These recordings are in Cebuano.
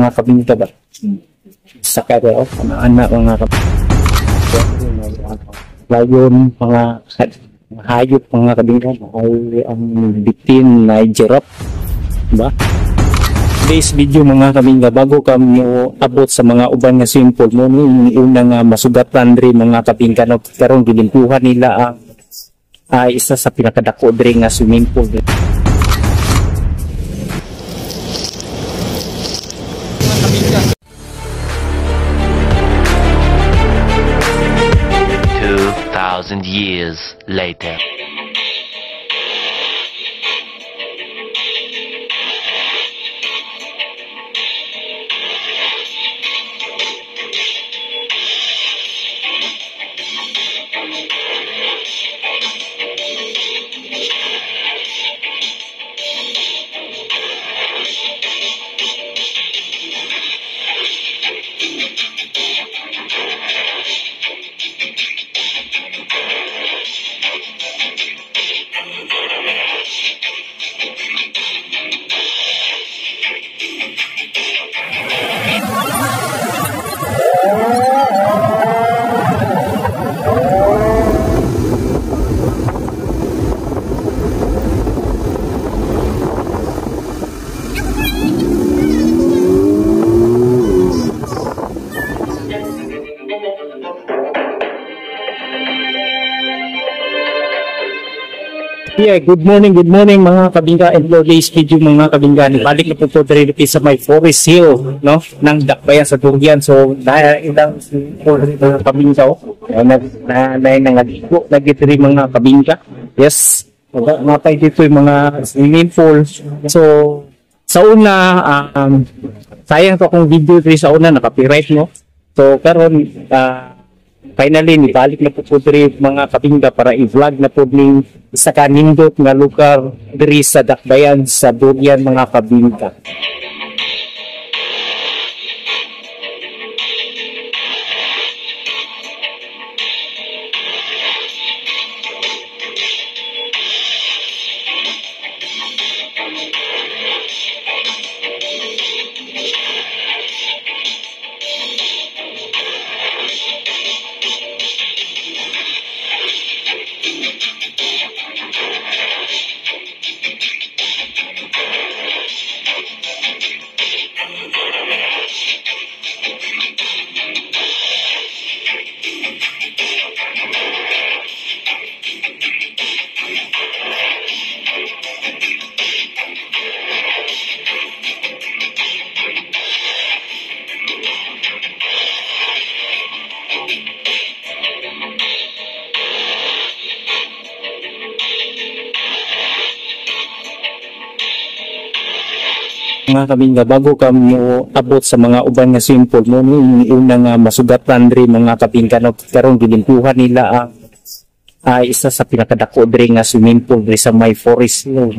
Mga kabingka ba? Sa kaya, anak mga kabingka. Lion, mga hayop mga kabingka, ay ang bitin na giraffe. Diba? Today's video mga kabingka, bago kami abot sa mga uban nga swimming pool, no, yung una nga masugatan diri mga kabingka, no, karon gilimpuhan nila ang isa sa pinakadako diri nga swimming pool. Years later. Yeah, good morning mga kabingka and today's video mga kabingka. Balik na po po diri sa may Forest Hill, no, ng Dakbayan sa Durian. So, na ilang mga kabingka oh. Na na nangaligo nagitiri mga kabingka. Yes. Natay dito yung mga swimming pool. So, sa una sayang to akong video diri sa una naka-copyright, no. So, karon finally, nibalik na po diri mga kabingka para i-vlog na po ning isa ka nindot nga lugar diri sa Dakbayan sa Durian mga kabingka. Mga kabingka, bago kami abot sa mga uban nga swimming pool, no, yung una nga masugatan diri mga kabingka, no, karon gilimpuhan nila ang isa sa pinakadako diri nga swimming pool diri sa may Forest Hill.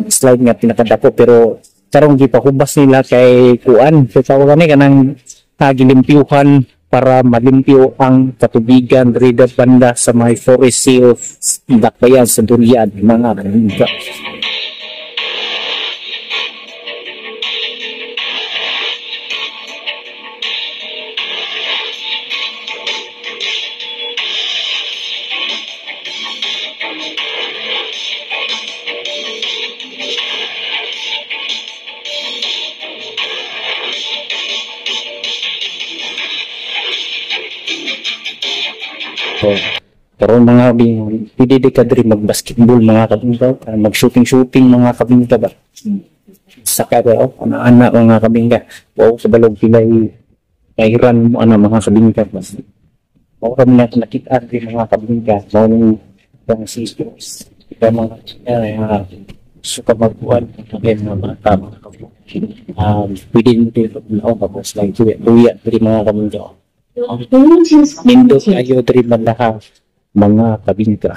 Slide nga pinakadako pero karon gipahubas nila kay kuan, so tawag ni kanang gilimpyuhan para malimpyo ang katubigan diri banda sa may Forest Hill, Dakbayan sa Durian mga kabingka. So, pero mga kabingka, pwede di ka diri mag-basketball mga kabingka, mag-shooting-shooting mga kabingka ba? Sa kaya, oh, anak mga kabingka, wow, sa balog pilay, kairan mo ana mga kabingka ba? Mao kami na nakita diri mga kabingka, mao ni ang sisters, mga suka magbuan, mga bata mga kabingka. Pwede nito ito, tapos lang tuya diri mga kabingka. Nindot ayo diri man mga kabingka.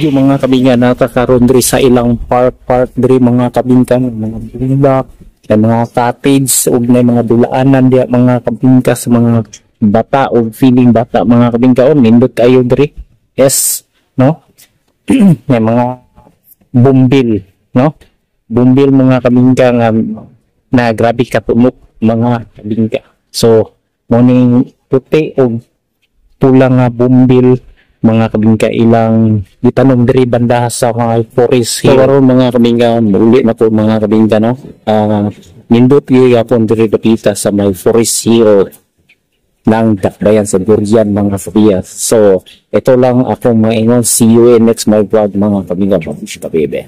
video, mga kabingka, nata karon diri sa ilang park park diri, mga kabingka, mga bulak na mga cottage ug na mga dulaanan diya, mga kabingka, sa mga bata og feeling bata, mga kabingka. Oh, nindot kayo diri, yes, no? May mga bumbil, no? Bumbil, mga kabingka, nga na grabe katumok, mga kabingka. So morning puti og pula nga bumbil, mga kabingka, ilang gitanom diri banda sa mga Forest Hill. So karon, mga kabingka, uli na ko, mga kabingka, no? Nindot gyapon diri dapita sa may Forest Hill ng Dakbayan sa Durian, mga kabingka. So ito lang akong maingon. See you in next my vlog, mga kabingka. Babushka, baby.